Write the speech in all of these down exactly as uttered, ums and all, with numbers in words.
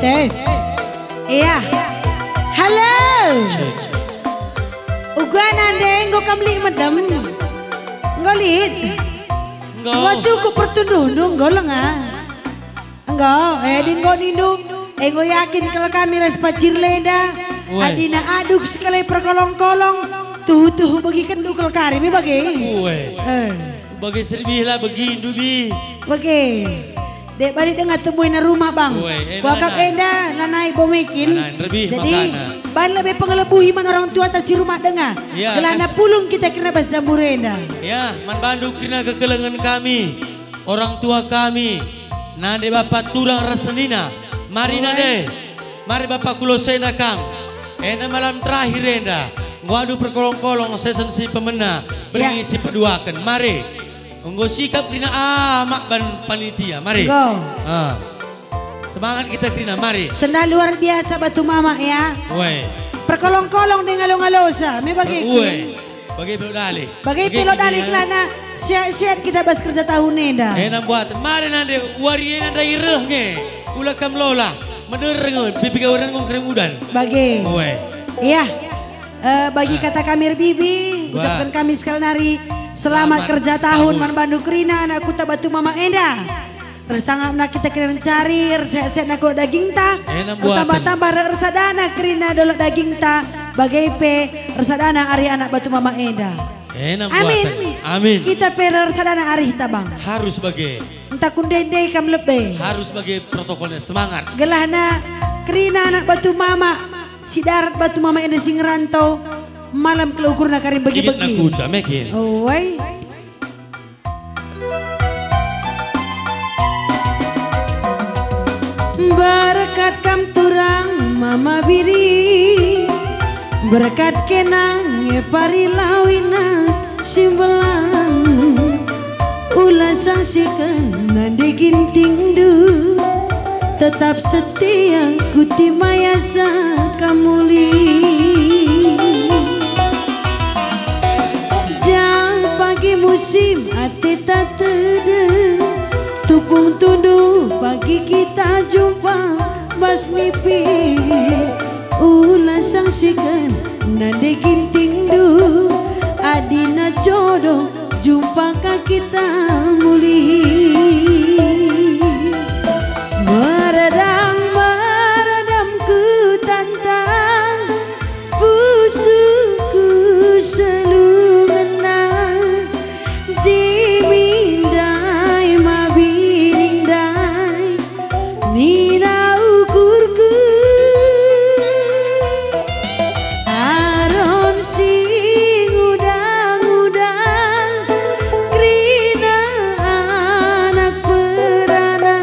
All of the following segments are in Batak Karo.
Yes. Iya. Halo. Uga nande enggo kam lit medem. Enggo lit. Enggo. Enggo cukup pertunduhndu enggo lenga. Enggo, eh, adi enggo nindu, enggo yakin kal kami ras Pajir Lenda. Uwe. Adina aduk sekali perkolong-kolong, tuhu-tuhu begikenndu kal kari me bage. Uwe. Eh. Bage serbihlah begindu, Bi. Bage. Dek bali denga tembuina rumah, Bang. Uwe, enda kuakap enda lanai bo mekin. Lanai, nderbih. Jadi, makana. Ban lebe pengelebuhi man orang tuata si rumah denga. Ya, gelahna kas- pulung kita kerina bas jambur enda. Ya, man bandu kerina kekelengen kami. Orang tua kami, nande bapa turang ras senina, mari nande, mari bapa ku losena kam. Enda malam terakhir enda, enggo adu perkolong-kolong sesen si pemena, berngi si peduaken. Mari, enggo sikap kerina amak ban panitia. Mari. Enggo. Ah. Semangat kita kerina, mari. Senda luar biasa batu mama ya. Woi. Perkolong-kolong deng ngalo-ngalosa, me bage. Woi. Bage pe lo dali. Bage pe lo dali, ya. Kelana sehat-sehat kita bas kerja tahun enda. Ena buat, mari nande, wari ena ndai reh nge. Ula kam lola, meder nge, pipi gawaran ngong kerem udan. Bage. Uwe. Iya. Eh, bagi kata kami erbibi, ucapkan kami sekali nari selamat kerja tahun man bandu kerina anak kuta batu mama enda. Ersangapna kita kerina mencari, ersehat-sehatna kuda dagingta, ertambah-tambah ersadana kerina dolok dagingta, bage pe ersadana ari anak batu mama enda. Amin. Amin. Kita pe ersadana arihta, Bang. Harus bage. Ntah kundende kam lebe. Harus bage protokolnya, semangat. Gelahna kerina anak batu mama, si darat batu mama enda si ngerantau, malam kal ukurna karim begi-begi. Kigitna kuta, mekin. Oi. Berkat kam turang mama biri, berkat kena nge pari lawina simbelan. Ula sangsiken nande gintingndu, tetap setia ku timaya sa kam muli. Jam pagi musim ate ta tedeng, tupung tundu pagi kita jumpa bas nipi. Ula sangsiken nande gintingndu, adina jodoh jumpa ka kita muli. Meredang, meredam ku tantang, pusuhku selungenna, jimi ndai mabiring ndai, nina ukurku. Aron si nguda-nguda kerina anak perana,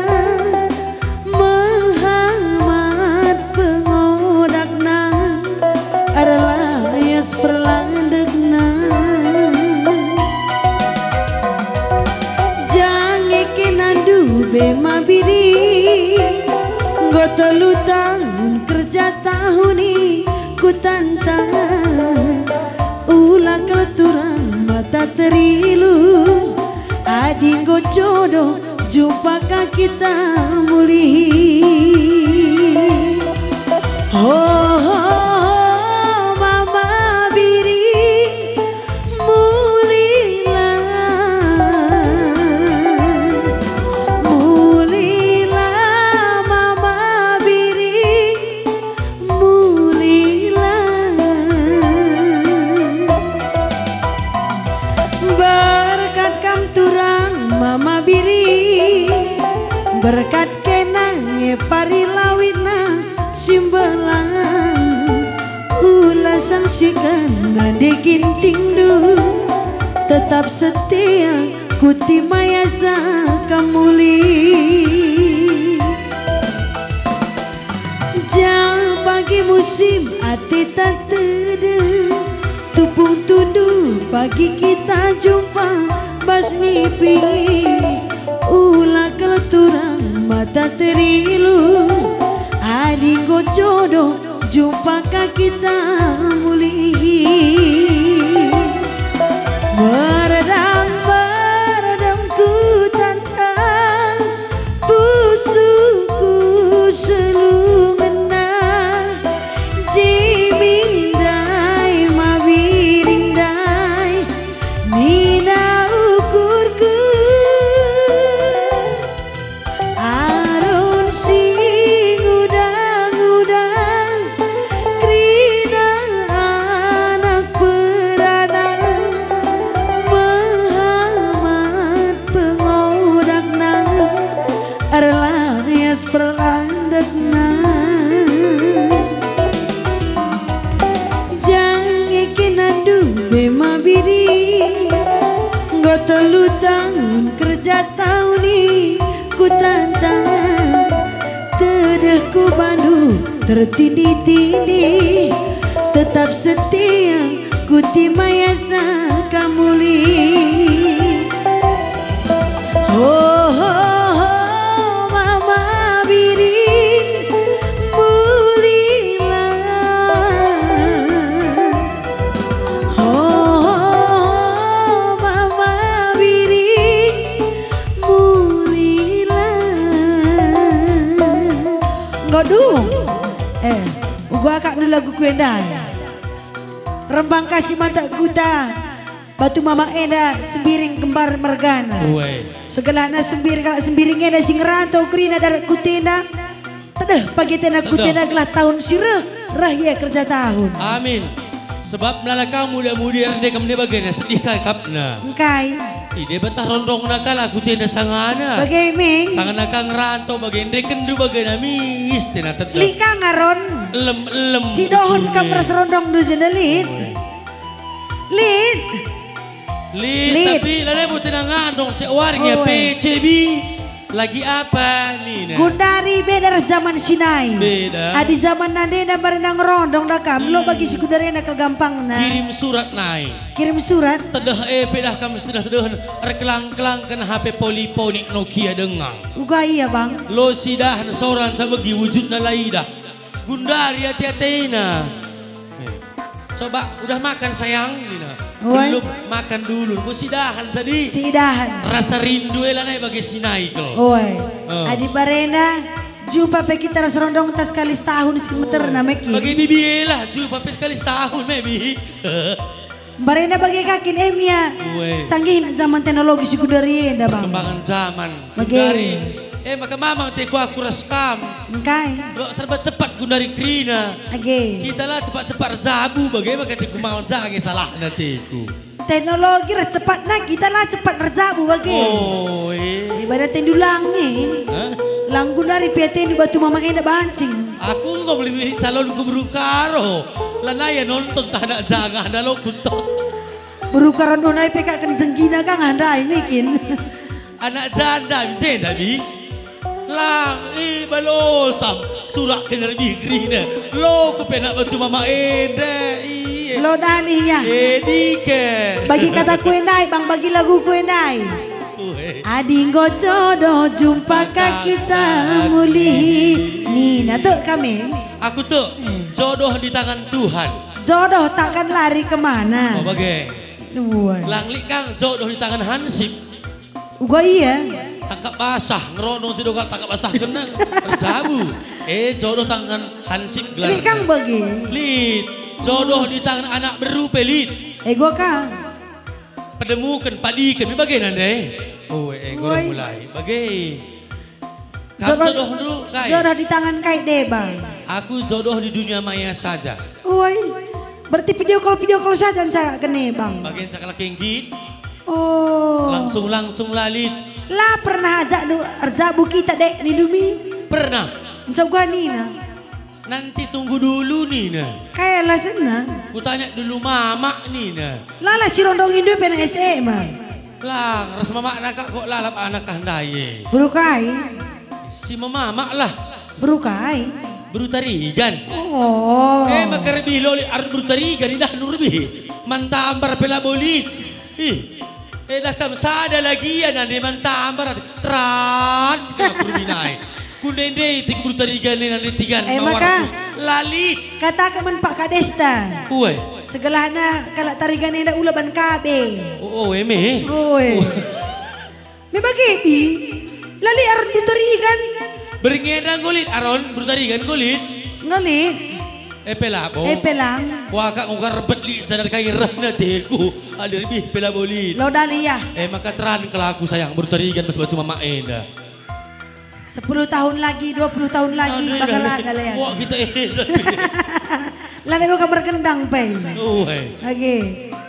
mehamat pengodakna, erlayas perlandekna. Jange kenandu be mabiri, enggo telu tahun kerja tahun i kutanta. Ula kal turang mata terilu, adi enggo jodoh jumpa ka kita muli. Ho, ho, ho, mama biri, mulihlah, mulihlah, mama biri, mulihlah. Berkat kam turang mama biri, berkat kena nge pari lawina simbelan. Ula sangsiken nande gintingndu, tetap setia ku timaya sa kam muli. Jam pagi musim ate ta tedeng, tupung tundu pagi kita jumpa bas nipi. Ula kal turang mata terilu, adi enggo jodoh jumpa ka kita muli. Meredam, meredam ku tantang, pusuhku selu Telu tahun kerja tauni kutantang, tedehku bandu tertindih-tindih, tetap setia kuti maya sa kam mulih. Ho, ho, ho, Mama Biring, mulihlah. Ho, ho, ho, Mama Biring, mulihlah. Enggo dung. Eh, uga akapndu laguku enda. Rembang kasih mantap kuta. Batu Mama enda Sembiring kembar mergana. Uwe. Segelahna Sembiring, kalak Sembiring enda si ngerantau kerina darat kutenda. Tedeh pagi tenda Tedeh. Kutenda gelah tahun si reh, reh ia kerja tahun. Amin. Sebab melala kam muda-mudi ernde kam bagena sedih kai akapna. Engkai. I Debata rondongna kalak kutenda sangana. Bage, Ming. Sangana ka ngerantau bage, ndekendu bagena mis tena tedeh. Lit ka ngaron. Elem-elem. Si dohon kam ras rondongndu jenda lit. Uwe. Lit. Lit, Lit. Tapi lanai bo tena ngandong te waring ya Oi. P C B. Lagi apa nina? Gundari beda ras zaman si nai. Beda. Adi zaman nandena mari nang rondong da kam, lo Hmm. bagi si gundari enda kal gampangna. Kirim surat nai. Kirim surat. Tedeh e pedah kam sudah tedeh erkelang-kelangken H P poliponik Nokia dengang. Uga ia, Bang. Lo sidahan soran sabegi wujudna laidah. Gundari ate-atena. Eh, coba, "Udah makan, sayang?" nina. Oi. "Belum, makan dulu." Enggo sidahan tadi. Sidahan. Rasa rindu e lanai bage si nai kal. Oi. Eh. Adi barenda, jumpa pe kita ras rondongta sekali setahun si meterna me kin. Bage bibi e lah, jumpa pe sekali setahun me, Bi. Barenda bage ka kin, em ia. Uwe. Canggih zaman teknologi si gundari enda, Bang. Perkembangan zaman. Bage. Gundari. Eh, maka mamang te ku aku ras kam. Engkai. Sebab serba cepat gundari kerina. Age. Kita la cepat-cepat erjabu, bage maka te ku mamang jage salahna teku. Teknologi ras cepatna kita la cepat erjabu bage. Oh, eh. Ibarat tendu lang, eh. Hah? Lang gundari pe tendu batu mama enda bancing. Aku enggo beli calonku beru karo. Lanai ia nonton tah anak jagah ndalo kutok. Beru karo ndona ipe ka ken jenggina ka ngandai nikin. Anak janda bisa enda, Bi? Lang, i balosam, surak ken lebih gerina. Lo ku pe anak batu mama enda, iye. Lo dani ya. Edi ke. Bagi kataku endai, Bang, bagi laguku endai. Uwe. Adi enggo jodoh jumpa ka kita mulih. Nina tek kami. Aku tek, Hmm. jodoh di tangan Tuhan. Jodoh takkan lari kemana. Oh, bage. Uwe. Lang lit kang jodoh di tangan hansip. Uga ia. Tangkap basah, ngerondong si dogal tangkap basah kena. Erjabu. Eh, jodoh tangan hansip gelar. Lit kang bagi. Lit. Jodoh di tangan anak beru pe lit. Eh, gua kang. Pedemuken, padiken, me bage nande. Oh, eh, guru Woi. mulai. Bage. Kam Jodoh, jodohndu kai? Jodoh di tangan kai deba. Aku jodoh di dunia maya saja. Woi. Berarti video call, video call saja nca kene, Bang. Bage nca kalak enggit. Oh. Langsung-langsung lalit. La pernah ajakndu erjabu kita dek ni dumi. Pernah. Nca uga nina. Nanti tunggu dulu, nina. Kai alasenna? Kutanya dulu mamak, nina. Lala si rondong indu pe na S E ma. Lang, ras mamakna kak kok lalap anak kah ndai e? Beru kai? Si memamak lah. Beru kai? Beru Tarigan. Oh. Eh, maka lebih lolik arut beru Tarigan, idah nur lebih. Mantambar pe labo lit. Ih, edah kam sada lagi ya nande mantambar. Terat, kena kurbi nai. Kundai-ndai tiga puluh tarigan nina tigan Eh, maka lalit. Kataken man Pak Kadesta. Uwe. Segelahna kalak tarigan enda ula ban kabe. Oh, oh, eme. Uwe. Uwe. Me bage, Bi. Lali arut beru tarigan. Berngi enda nggo lit aron beru tarigan nggo lit. Nggo lit. Eh, pe labo. Eh, pe lang. Kuakap nguga rebet lit janah kai rehna teku. Ada lebih pe labo lit. Lo dali ya. Eh, maka teran kelaku sayang beru tarigan bas batu mama enda. Sepuluh tahun lagi, dua puluh tahun lagi, Aduh, bakal aduh. ada lah ya. Wah, kita enda. Lah, dai bukan bergendang, Peng. Uwe. Oke.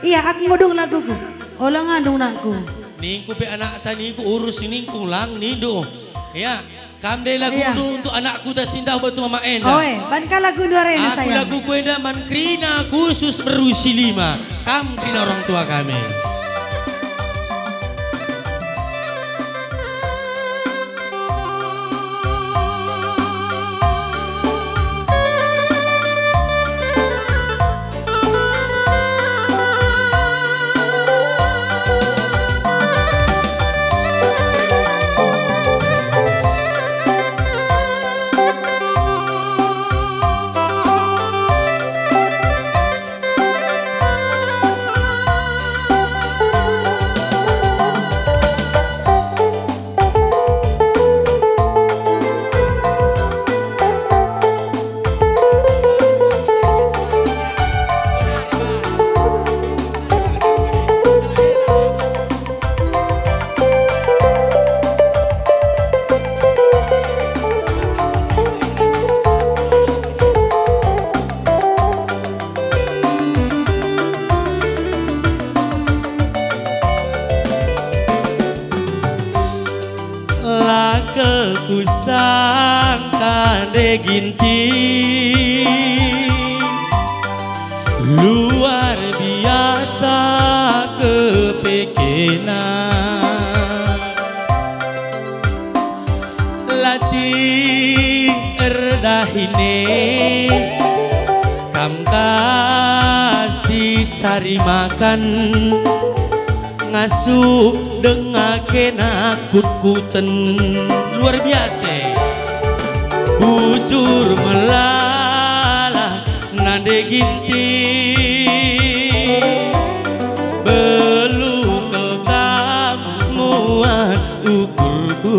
Iya, aku ngudung laguku. Ola ngandung nakku. Ningku pe anakta ningku urus si ningku lang nindu. Ya, kam dai lagundu Iya. untuk anakku ta sindah batu mama enda. Oe, ban ka lagundu arena Aku sayang. laguku enda man kerina khusus beru si lima. Kam kerina orang tua kami. kena. Latih erdahine, kam ka si cari makan, ngasup denga kena kutkuten. Luar biasa. Bujur melala nande Ginting, belu kel kam muat ukurku.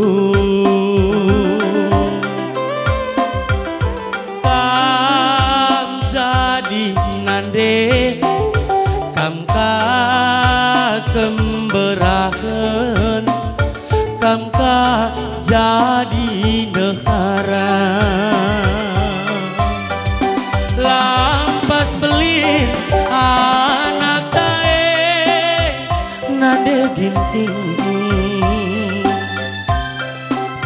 Kam jadi nande, kam ka kemberahen, kam ka jadi ndehara. Lampas mbelin anak tae nande Ginting.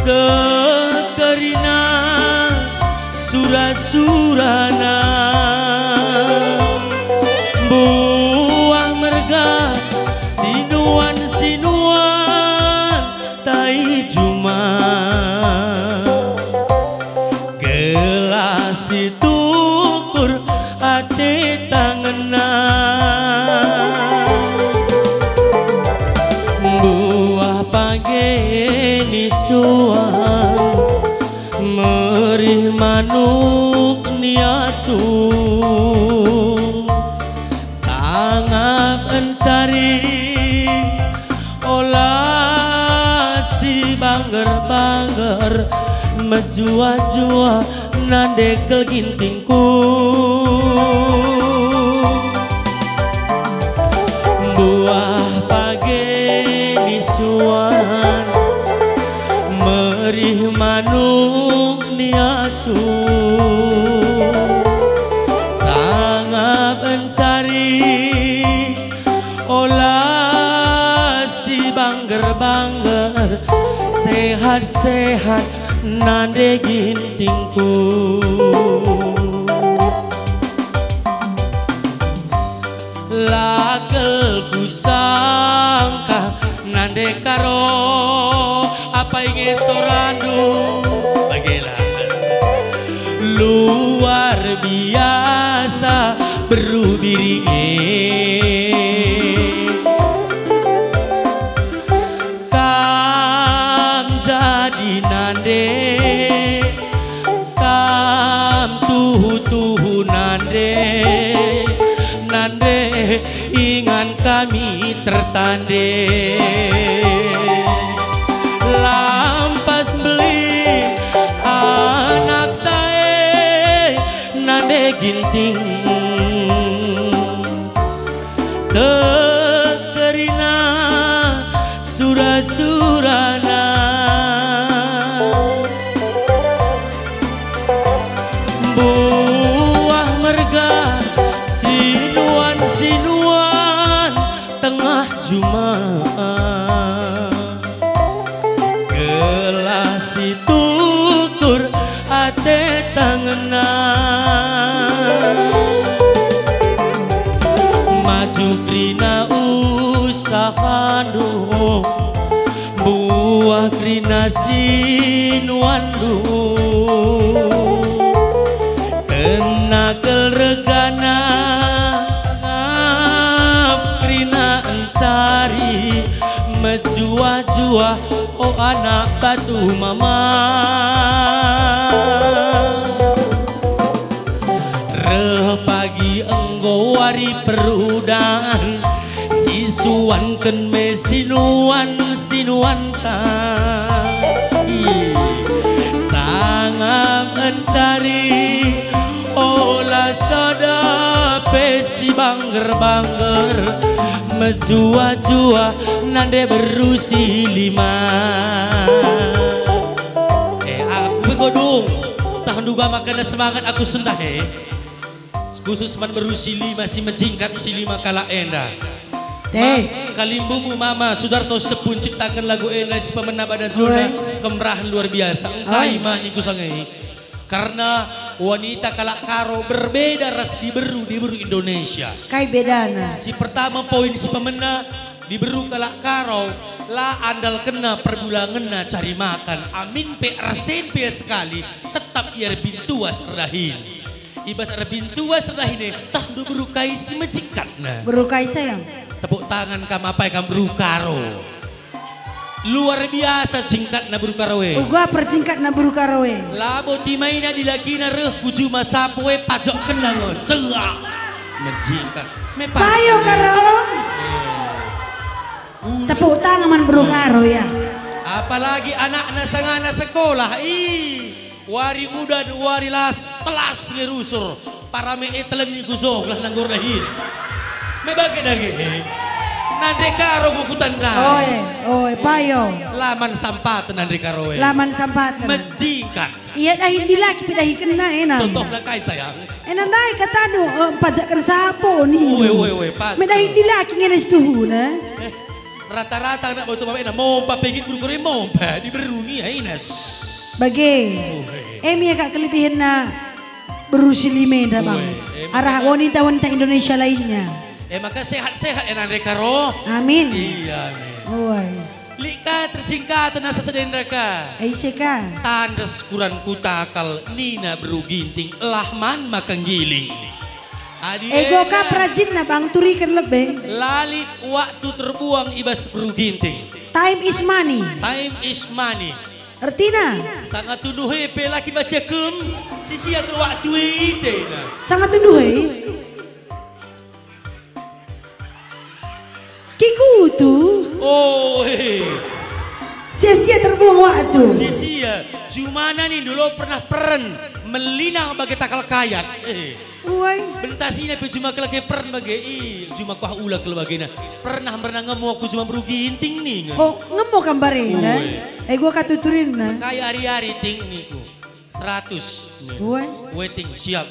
Sekerina sura-surana, buah merga sinuan-sinuan tai juma. Gelah si tukur ate tangena. Buah page nisuan, merih manuk niasu. Sangap encari ola si bangger-bangger, mejuah-juah nande kel Gintingku. Buah page nisuan, merih manuk niasu. Sangap encari ola si bangger-bangger, sehat-sehat nande Gintingku. La kel kusangka nande Karo, apai nge sorandu? Bagela. Luar biasa beru biring e. Kam jadi nande, kam tuhu-tuhu nande, nande ingan kami tertande. Lampas mbelin anak tae nande Ginting. Sekerina sura-surana, buah merga sinuan-sinuan tengah juma. Gelah si tukur ate tangena. Maju kerina usahandu, buah kerina sinuanndu. Kena kel regana, ngap kerina encari, mejuah-juah, o anak batu mama. Reh pagi enggo wari perudan, sisuanken me sinuan-sinuan. Sangap encari, ola sada pe si bangger-bangger, mejuah-juah nande beru si lima. Eh, aku pe enggo dung, tah nduga maka semangat aku sendah, eh. Khusus man beru si lima si mejingkat si lima kalak enda. Tes. Maka kalimbungmu Mama Sudarto Sitepu nciptaken lagu enda si pemena badan teruna. Oi. Kemerahen luar biasa. Engkai. Oi. Ma ningku sangei. Karena wanita kalak Karo berbeda ras diberu-diberu Indonesia. Kai bedana? Si pertama poin si pemena, Diberu kalak Karo, la andalkenna perbulangenna cari makan, amin pe ersen pe sekali, tetap ia erbintuas erdahin. I bas erbintuas erdahin e, tah ndu beru kai si mejingkatna. Beru kai, sayang? Tepuk tangan kam apai kam beru Karo. Luar biasa jingkatna beru Karo e. Uga perjingkatna beru Karo e. Labo timaina dilakina reh ku juma sapu e, pajokkenna nge. Cerak. Mejingkat. Me pas. Payo Karo. Ura. Tepuk tangan man beru Karo, ya. Apalagi anakna sangana sekolah, ih, wari udan, wari las, telas nge rusur. Parame e telen ku joh lah nanggur dahin. Me bage dage. Nande Karo ku kutandai. Oe, oe, payo. Laman sampaten nande Karo e. Laman sampaten. Mejingkat. Ia dahin dilaki pe dahikenna ena. Contohna kai, sayang? Ena ndai katandu, eh, pajakken sapo ni. Oe, oe, oe, pas. Me dahin dilaki ngena situhuna. Eh, rata-rata anak batu mama ena mompa pegit beru Karo e mompa diberungi aina. Bage. Oe. Em ia kak kelebihenna beru si lima enda, Bang. Oe, em. Arah wanita-wanita Indonesia lainnya. Eh, maka sehat-sehat ena nande Karo. Amin. Iya, amin. Oe. Lit ka terjingkatna asa sedenda ka. Ise ka? Tandas kuran kutakal nina beru Ginting, lah man maka nggiling. Adi ego ka enda perajinna, Bang, turiken lebe. La lit waktu terbuang i bas beru Ginting. Time is money. Time is money. Ertina? Sanga tunduh e pe la kin baca kem, si sia kal waktu e itena. Sanga tunduh e? Kikutu. Oh, eh. Sia-sia terbuang waktu. Sia-sia. Jumana nindu lo pernah peren, melina bage takal kayat. Eh. Uai. Bentasina pe juma kal age peren bage. Ih, juma kuah ula kal bagena. Pernah, pernah ngemo aku juma beru Ginting ning. Oh, ngemo kam barenda? Uai. Eh, gua katuturinna. Sekali ari-ari ting niku. Seratus. Uai. Waiting, siap.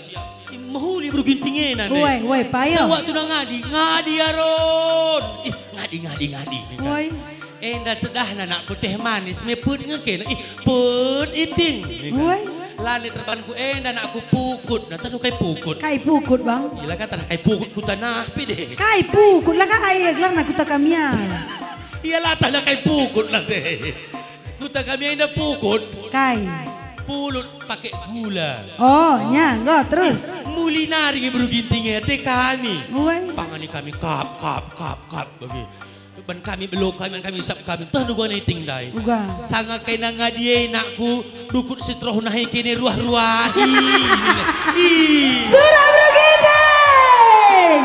Ih, mehuli beru Ginting e nande. Uai, uai, payo. Sewaktu na ngadi, ngadi Aron. Ih, ngadi, ngadi, ngadi. Uai. Enda sedahna nakku teh manis, me put nge kena. Ih, put iting. Uai. Lani terbanku enda nakku pukut. Nah, tahu kai pukut? Kai pukut, Bang? Ila kata kai pukut kuta nah, pe deh. Kai pukut, lah kai gelarna kuta kami ya. Ia latah lah kai pukut lah deh. Kuta kami enda pukut. Kai? Pulut pakai gula. Oh, nya, enggo, terus? Muli nari nge beru Ginting e, ate kami. Uai. Pangani kami kap, kap, kap, kap, bagi. Ban kami belo kami, kami isap kami, teh ndu gua niting ndai. Uga. Sanga kai nangadi e nakku, dukut si teroh nahe kene ruah-ruahi. Ih. Surah beru Ginting!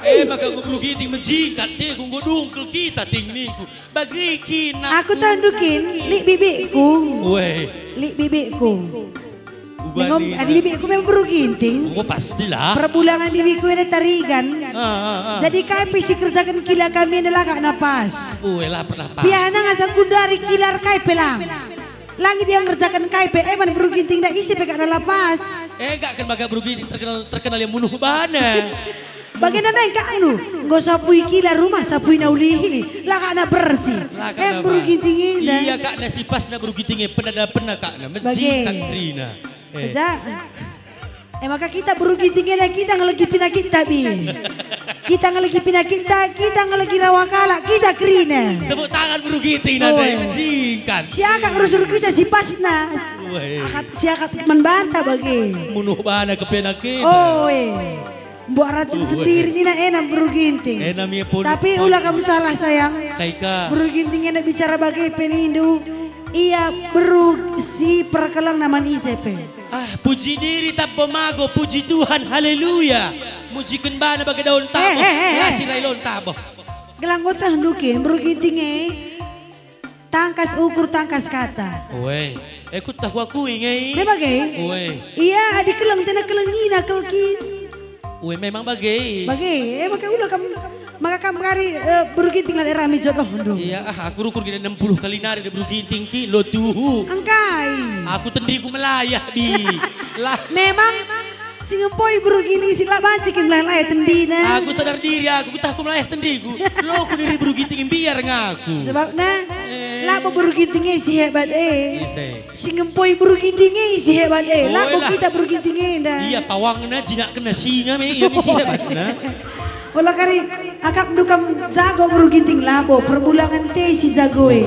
Eh, maka enggo beru Ginting mejingkat, te enggo dungkel kita ting niku. Bagi kin aku tandu kin, lik bibikku. Weh. Lik bibikku. Ubani adi bibikku memang beru Ginting. Oh, pastilah. Perbulangan bibikku enda tarigan. Ah, ah, ah. Jadi kai pe si kerjaken kila kami enda la kak na pas. Oh, eh, la pernah pas. Piana ngasa gundari kilar kai pe la. Langi dia ngerjaken kai pe, eman beru Ginting nda ise pe kak na la pas. Eh, gak kan baga beru Ginting terkenal, terkenal yang munuh bana. Bagenda ndai ka anu, enggo sapui kila rumah, sapui na ulihi, la kak na bersih. La kak na bersih. Em beru Ginting enda. Iya kak na si pas na beru Ginting e, pena da pena kak na, mejing kak kerina. Eh. Saja. Eh, maka kita beru Ginting enda kita ngelegi penakit tabi. Kita ngelegi penakit ta, kita ngelegi rawa kalak, kita kerina. Tepuk tangan beru Ginting nande, mejing kak. Siakak rusur kita si pasna. Weh. Siakak, siakak man banta bage. Munuh bana kepenakit. Oh, eh. Mbuat racun sendiri nina ena beru Ginting. Ena mie pun. Tapi ula kam salah, sayang. Kai ka? Beru Ginting ena bicara bage pe nindu. Ia beru si perkeleng naman ise pe. Ah, puji diri tabo mago, puji Tuhan, haleluya. Mujiken bana bage daun tabo. Eh, eh, eh, eh. La si rai lon tabo. Gelang gotah ndukin, beru Ginting e. Tangkas ukur, tangkas kata. Ue, eh, kutah kuakui nge. Me bage? Ue. Ia, adi keleng tena kelengina kelkin. Ue, memang bage. Bage, eh, maka ula kam, maka kam kari, eh, beru Ginting la rami jodohndu. Iya, ah, aku rukur gini enam puluh kali nari ada beru Ginting ki, lo tuhu. Engkai? Aku tendiku melayah, bi. Lah. Memang Si ngempoi beru Ginting si la banci kin melayah-layah tendina. Aku sadar diri aku, kutah ku melayah tendiku. Lo ku diri beru Ginting mbiar ngaku. Sebabna, eh, labo beru Ginting e si hebat e. Ise. Si ngempoi beru Ginting e si hebat e. Oh, labo elah. Kita beru Ginting enda. Iya, pawangna jinakkenna singa me, iya me si hebatna. Ola kari akapndu kam jago beru Ginting labo, perbulangen te si jago e.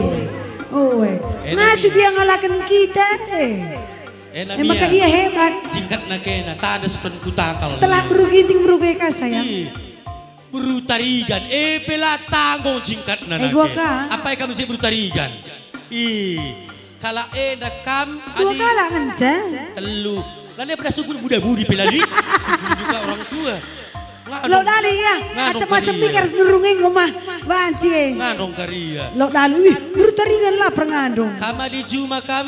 Oe. Enak. Ngasup ia ngalaken kita e. Enak. E maka ia hebat. Jingkatna kena, tanda sukan kutakal. Setelah beru Ginting beru Beka, sayang. Ih, beru Tarigan, e pe la tanggung jingkatna. Eh, gua nake. Ka. Apai kam si beru Tarigan? Ih, kalak enda kam. Dua adi kalak ngenca. Telu. Lane pernah sukun muda-mudi pe lali. Sukun juga orang tua. Ngandong. Lo dali ya. Ngandong macam-macam karia. Mikir nurung enggo mah. Banci e. Ngandong karia. Lo dali, wih, beru Tarigan la pernah ngandong. Kam adi juma kam,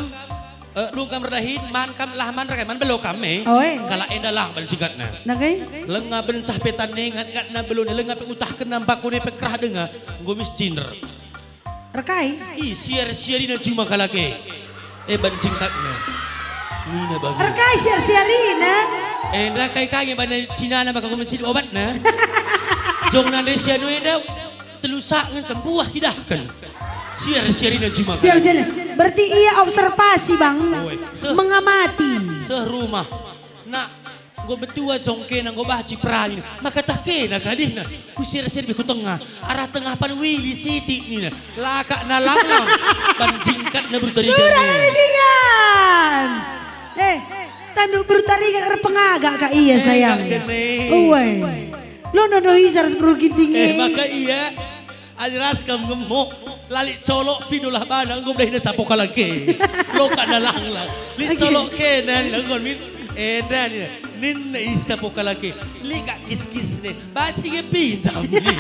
eh, lungkam erdahin, man kam lah man rakai, man belo kam e. Oe. Kalak enda lang bal jingkatna. Nake? Lenga bencah pe tane, ngat-ngatna belo ne, lenga pe utahkenna mbako ne pe kerah denga, enggo miskin. Rekai? Ih, siar-siarina juma kalak e. E ban jingkatna. Nina bagi. Rekai siar-siarina? Enda kai kange bana cinana maka kumen sidup obatna. Jong nande si anu enda telu sak ngen sembuah kidahken. Siar-siarina juma kalak e. Siar-siarina. Berarti ia observasi, Bang. Oi, seh. Mengamati. Seh rumah. Nak, enggo metua jong kena enggo baci perani. Maka tah kena kadihna. Kusir-sir be ku tengah. Arah tengah pan wili sitik nina. Lakak na langlang. Pan jingkatna beru Tarigan. Sudah e. Nari tingan. Eh, tanduk beru Tarigan erpengagak ka ia, eh, sayang. Kak Dene. Uwe. Lo nono isar beru Ginting e. Eh, maka ia. Adi ras kam ngemok, la lit colok pindo lah bana, enggo bedahina sapo kalak e. Lokak na langlang. Lit colok kena nina, enggo min. Enda nina, ninna i sapo kalak e. Lit kak kis-kis ne, baci nge pinjam nina.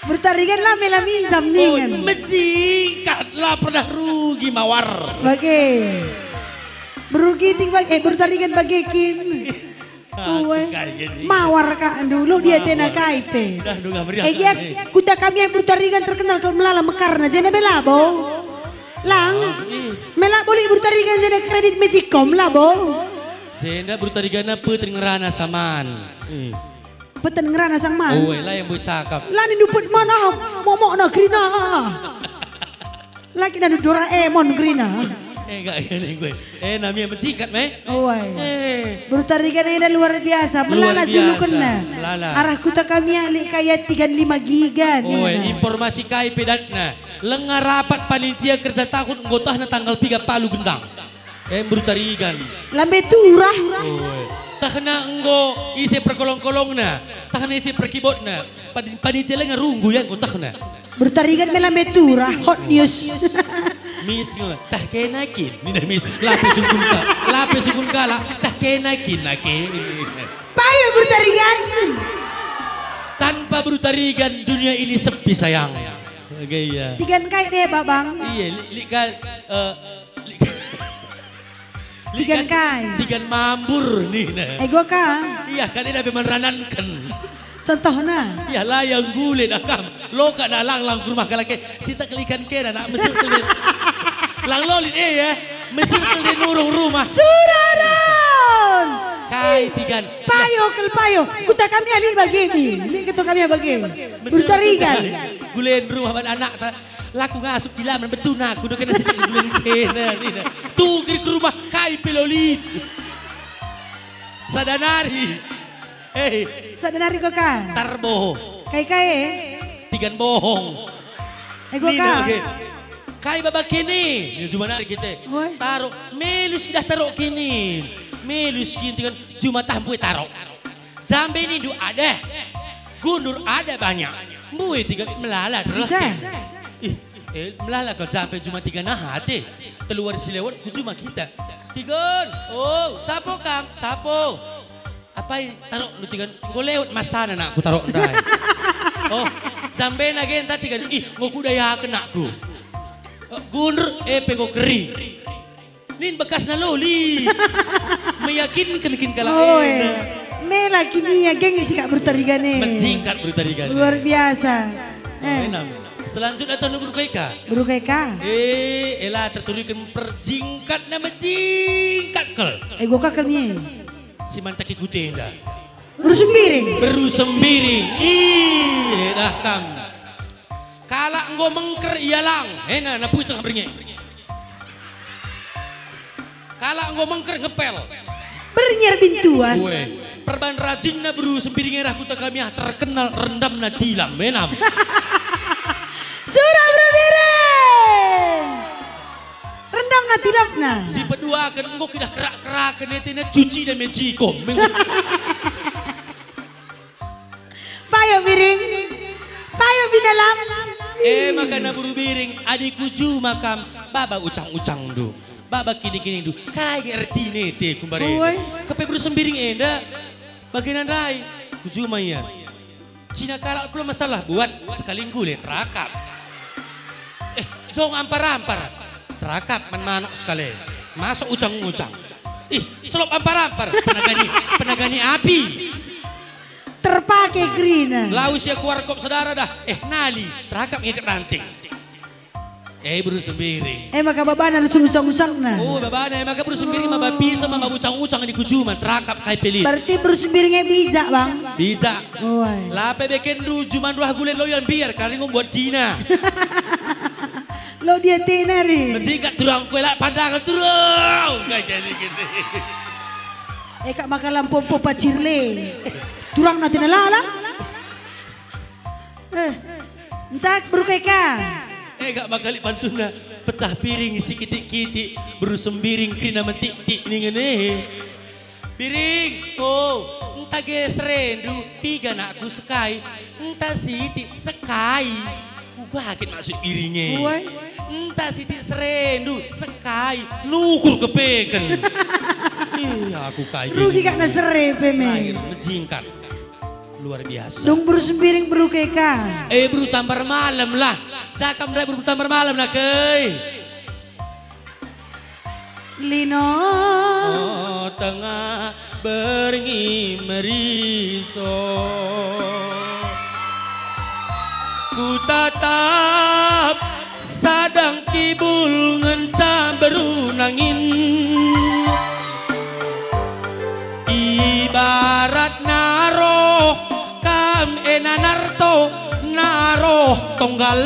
Beru Tarigan la mela minjam nina. Oh, mejingkat la pernah rugi mawar. Bage. Beru Ginting bage, eh, beru Tarigan bage kin. Uwe. Mawar kak dulu dia tena kai pe. Dah, dungah meriah. Eh, gia, kami. Kuta kami yang beru Tarigan terkenal kal melala mekarna, jenda me labo. Lang. Ah, ih. Me labo lit beru Tarigan jenda kredit Magicom labo. Jenda beru Tarigan na peten ngerana saman. Ih. Peten ngerana sang man. Uwe, la yang boleh cakap. La nindu pet man ah, momokna kerina ah. Lagi nanu Doraemon gerina. Eh, enggak gini gue. Eh, namanya mencingkat, me. Oi. Eh. Beru Tarigan enda luar biasa. Luar biasa. Melala julukenna. Melala. Arah kuta kami alik kaya tiga lima giga nih. Oi, nah. Informasi kai pedatna. Lenga rapat panitia kerja tahun nggotahna tanggal tiga palu gendang. Eh, beru Tarigan. Lambe turah. Oi. Tahna enggo ise perkolong-kolongna. Tahna ise perkibotna. Pan-, panitia lenga runggu ya nggotahna. Beru Tarigan me lambe turah, hot news. Mis nge, tah kena kin, nina mis, lape sungkun ka, lape sungkun kalak, tah kena kin, ake. Payo beru Tarigan. Tanpa beru Tarigan, dunia ini sepi, sayang. Oke, iya. Tigan kai deh, Babang? Iya, li-, lika, eh, li-, Tigan kai? Tigan mambur nina. Ego ka? Iya, kan ina pe merananken. Contohna? Iya, layang gulen akam. Loka na lang-lang ku rumah kalak e. Sitak kelikan kena nak mesir kelen. Lang lolit e ya. Mesir kelen nurung rumah. Suraron! Kai tigan. Payo kel payo. Kuta kami alik bage bi. Lik ketua kami bage. Mesir Beru Tarigan. Gulen rumah ban anak ta. Laku ngasup di laman betul aku, do kena sitik gulen kena nina. Tugir ke rumah kai pe lolit. Sada nari. Hei. Sada nari kok ka? Tarbo. Kai kai? Tigan bohong. Eh, gua nina ka. Lagi. Kai baba kene? Ni juma nari kita. Woi. Taro. Melus kidah taro kene. Melus kini kan juma tah mbue taro. Jambe nindu ada. Gundur ada banyak. Mbue tiga melala terus. Ija. Ih, eh, melala kal jambe juma tiga naha ate. Telu wari si lewat ku juma kita. Tigon, oh, sapo kam? Sapo. Apai tarok lu tigon? Enggo lewat masana nak ku tarok ndai. Oh, jambe na genta tigon. Ih, enggo kudayaken nakku. Eh, gundur, eh, pe enggo keri. Nin bekasna loli. Meyakinken kin kalak enda. Mela kin ia gengsi kak Beru Tarigan e. Mejingkat Beru Tarigan e. Luar biasa. Eh. Enam. Selanjutnya tahu Beru Keka. Beru Keka. Eh, ela terturiken perjingkatna mejingkat kal. Eh, gua kakal ni. Si mantak ikut enda. Beru Sembiring. Beru Sembiring. Ih, dah kam. Kalak enggo mengker ia lang. Ena, napui tengah berngi. Kalak enggo mengker ngepel. Bernyer bintuas. Ue. Perban rajinna beru Sembiring e reh kuta kami ah terkenal rendamna tilam, menam. Sura beru Biring. Rendamna tilamna. Si peduaken enggo kidah kerak-keraken etena cuci dan mejikom. Payo Biring. Payo binalam. E maka na beru Biring, adi ku juma kam, baba ucang-ucangndu. Baba kini-kinindu, kai nge ertina ete ku mbare enda? Uai. Kepe beru Sembiring enda, bagena ndai, ku juma ia. Cina kalak kula masalah buat, sekali nggule terakap. Eh, jong ampar-ampar, terakap man manuk sekali. Masuk ucang-ucang. Ih, selop ampar-ampar, penagani, penagani api. Terpake kerina. Lawes ia ku warkop saudara dah, eh, nali, terakap ngikut ranting. Eh, beru Sembiring. Eh, maka babana rusur ucang-ucangna. Oh, babana, eh, maka beru Sembiring maba piso, maba ucang-ucang di ku juma, terakap kai pe lit. Berarti beru Sembiring e bijak, Bang. Bijak. Uai. La pe bekenndu juma nduah gule loyan biar, kari nggo buat dina. Lo dia tena ri. Mejikat turang kue la pandangan turung. Kai jadi gini. Eh, kak maka lampu-lampu pacir le. Turang nanti nelala. Eh, ncak beru ke ka. Eh, gak makali pantunna pecah piring si kitik-kitik, beru Sembiring kerina mentik-tik ningen e. Biring, oh, enta ge serendu, piga nakku sekai, enta sitik sekai. Uga kin maksud Biring e. Uai. Enta sitik serendu, sekai, nukur kepeken. Ih, aku kai. Rugi gini. Kak na sere pe me. Lain, mejingkat. Luar biasa. Dung beru Sembiring beru ke ka. Eh, beru Tambar Malem lah. Cakap ndai beru Tambar Malem, nakei. Lino. Oh, tengah berngi meriso. Ku tatap sadang kibul ngenca beru nangin. Ibarat naroh kam e nanarto, naroh tonggal.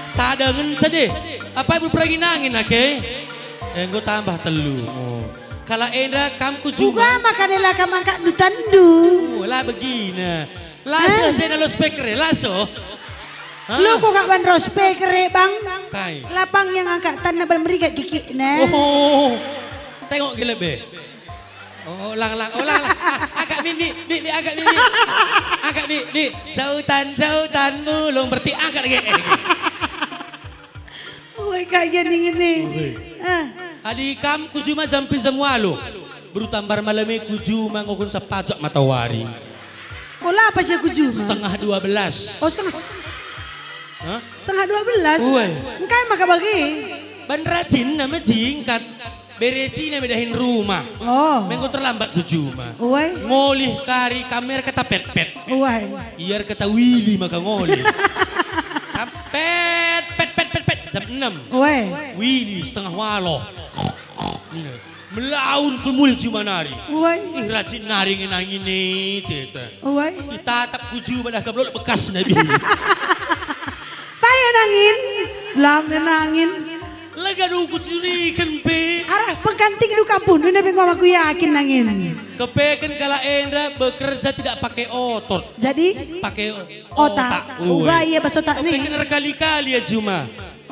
Sada ngenca deh. Apai beru perangin-angin ake? Enggo tambah telu. Oh. Kalak enda kam ku juma. Uga maka nela kam angkat dutandu. Oh, la begina. Laso eh? Jena lo speaker e, laso. Hah? Lo kok gak ban ro speaker e, Bang? Kai? Lapang yang angkat tanah ban merigat kikik, nah. Oh, tengok gila be. Oh, lang, lang, oh, lang, lang. Ah, agak mik, mik, mik, mik, agak mik, mik. Agak mik, mik. Jautan, jautan, mulung, berarti angkat lagi. Woi, kak, ya, ningen nih. Woi. Ah. Adi kam ku juma jam pi jam walu. Beru Tambar Malem e ku juma ngokon sapajak matawari. Oh, la apa sih ku juma? Setengah dua belas. Oh, setengah. Hah? Setengah dua belas? Woi. Engkai maka bagi? Ban rajin nama jingkat. Beresina me dahin rumah. Oh. Mengko terlambat ku juma. Uai. Ngolih kari kamer kata pet-pet. Uai. Iar kata wili maka ngolih. Kam pet, pet, pet, pet, pet. Jam enam. Uai. Wili setengah walo. Melaun ku mulih juma nari. Uai. Ih, rajin nari ngenangin e, teta. Uai. Itatap ku juma dah kam lolo bekas nabi. Payo nangin. Lang nangin. Lega duku curiken pe. Arah pengkanting du kampung, nuna pe ngoma ku yakin nangin. Kepeken kalak enda bekerja tidak pakai otot. Jadi? Pakai otak. Otak. Uwe. Uga iya bas otak ni. Kepeken erkali-kali ya juma.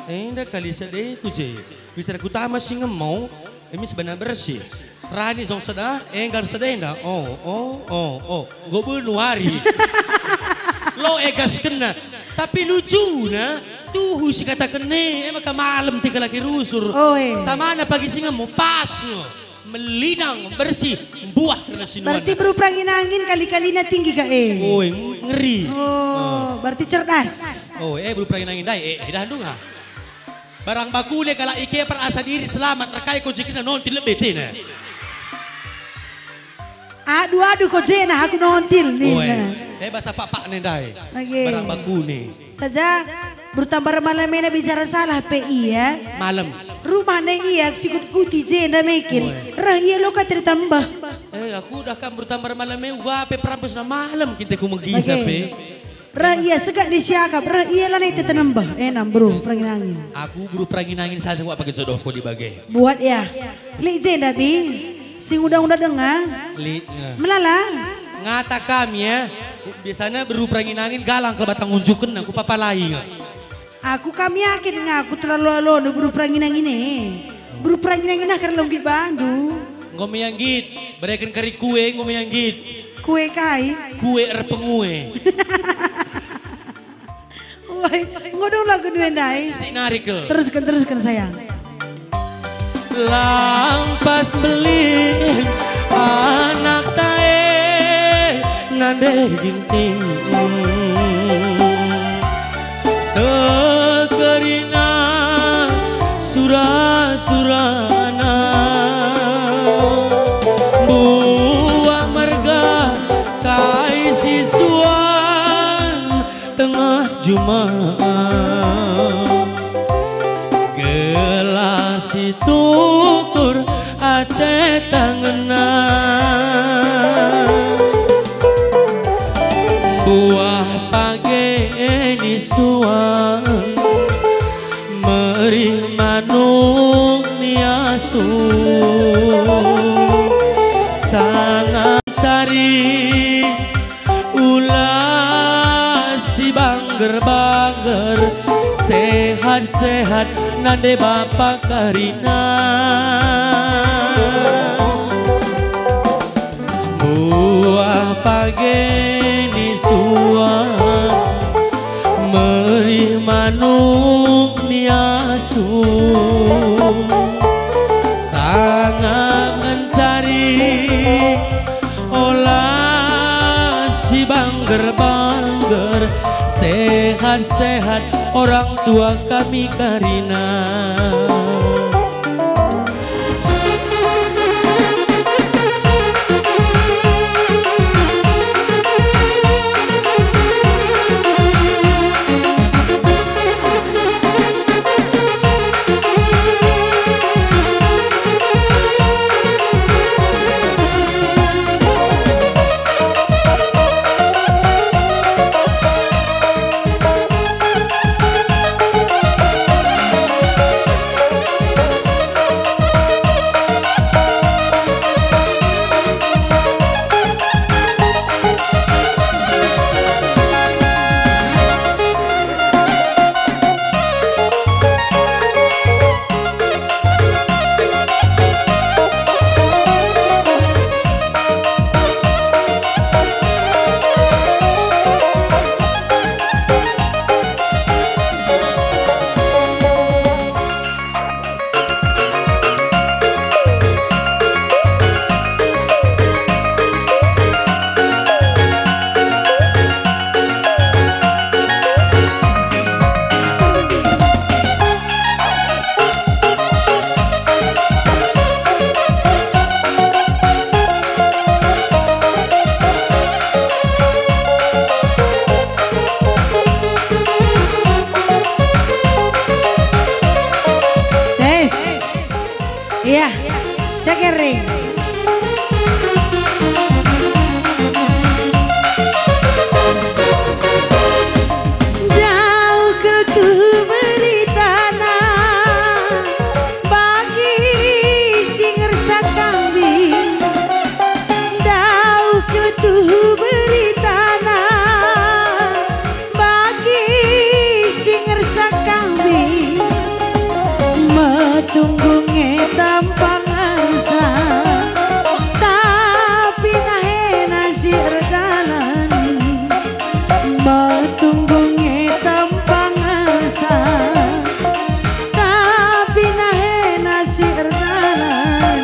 Enda kali sedeku je. Bicara kutama si ngemo, emis bana bersih. Rani jong sada, enggal sada enda. Oh, oh, oh, oh. Enggo benu ari. Lo egaskenna. Tapi lucuna, tuhu si kataken e, e maka malem tiga laki rusur. Oh, eh. Tamana pagi si ngemo, pas nge. Melinang, bersih, buah kena sinuan. Berarti beru perangin-angin kali-kalina tinggi ka e. Oh, ngeri. Oh, berarti cerdas. Oh, eh, beru perangin-angin dai, eh, eh, dah ndunga. Barang bakune kalak ikeper asa diri selamat, rekai ko jikina nontil lebe tena. Adu-adu ko jena aku nontil nina. Oe, eh, basa pakpak ne ndai. Oke. Barang bakune. Saja, beru Tambar Malem ena bicara salah pe ia. Malem. Rumahna ia sikut-kuti jenda mekin. Oe. Reh ia loka tertambah. Eh, aku dah kam beru Tambar Malem e, uga pe perampesna malem kita ku megisa pe. Reh ia sekat ni siakap, reh ia lanai tetenembeh. Enam beru perangin-angin. Aku beru perangin-angin saja wak pake jodohku di bage. Buat ya. Lik jenda, Bi. Sing uda-uda denga. Lit, eh. Melala. Ngata kami, eh. Biasana beru perangin-angin galang kal batang unjukenna, ku papalai, eh. Aku kami yakin nga aku terlalu alo beru perangin-angin, eh. Beru perangin-angin ah kar longgit bandu. Enggo me anggit, bereken kari kue, enggo me anggit. Kue kai? Kue erpengue. Woi, ngodong lagu dua ndai. Sik narik, Kel. Terusken, terusken, sayang. Lampas mbelin anak tae nande ginting. Sekerina sura-surana buah merga kai si suan tengah juma. Gelah si tukur ate tangenna. Buah page ni suan merih manuk ni asu. Sanga cari ulas si bangger-bangger, sehat-sehat nande bapa karina. Buah page ni suan merih manuk ni asu. Sanga ngencari ola si bangger-bangger, sehat-sehat orang tua kami karina. Tes. Iya, segering. Dauh kal tuhu beritana bagi si ngersak kambing. Dauh kal tuhu beritana bagi si ngersak kambing. Metunggung e tampangansa, tapi nahena si erdalan. Metunggung e tampangansa, tapi nahena si erdalan.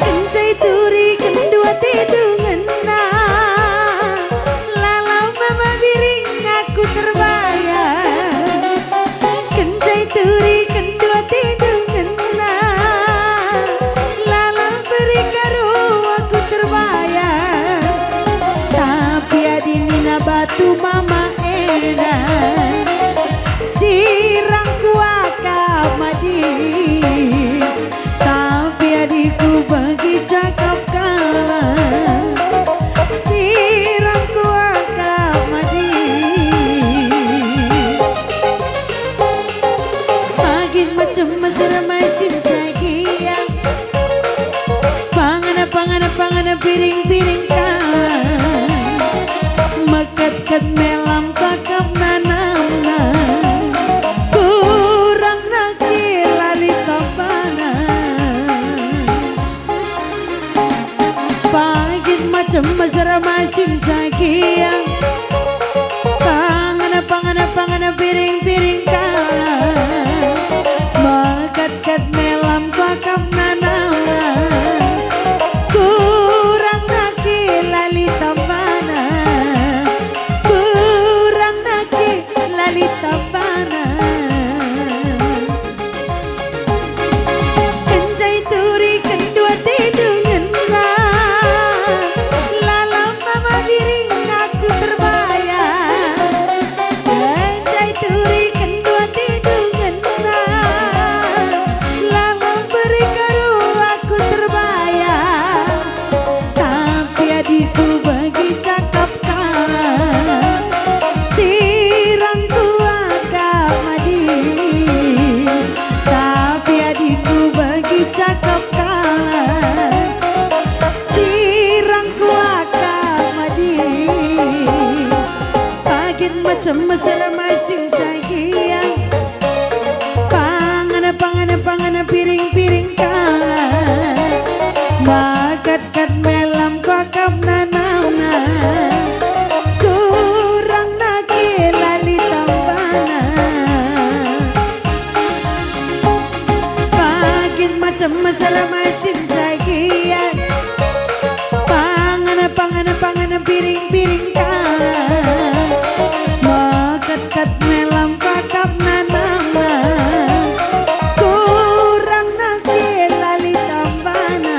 Kenca ituriken dua tedungenna, lalap mama biring aku terbayang. Kenca ituriken dua tedungenna, lalap beri karo aku terbayang. Tapi adi nina batu mama enda, sirang kuakap madi. Tapi adi kubegi cakap kalak, sirang kuakap madi. Bagi macem mesir mai sin sai Macem mesera masing sagia. Pangan, pangan, pangan piring-piring kalak. Makat-kat melam kuakap nanamna. Kurang naki lali tambana. Pagin macem mesera masing sagia. Pangan, pangan, pangan piring-piring kam. Meketket melam kuakap nanamna. Kurang naki lali tambana.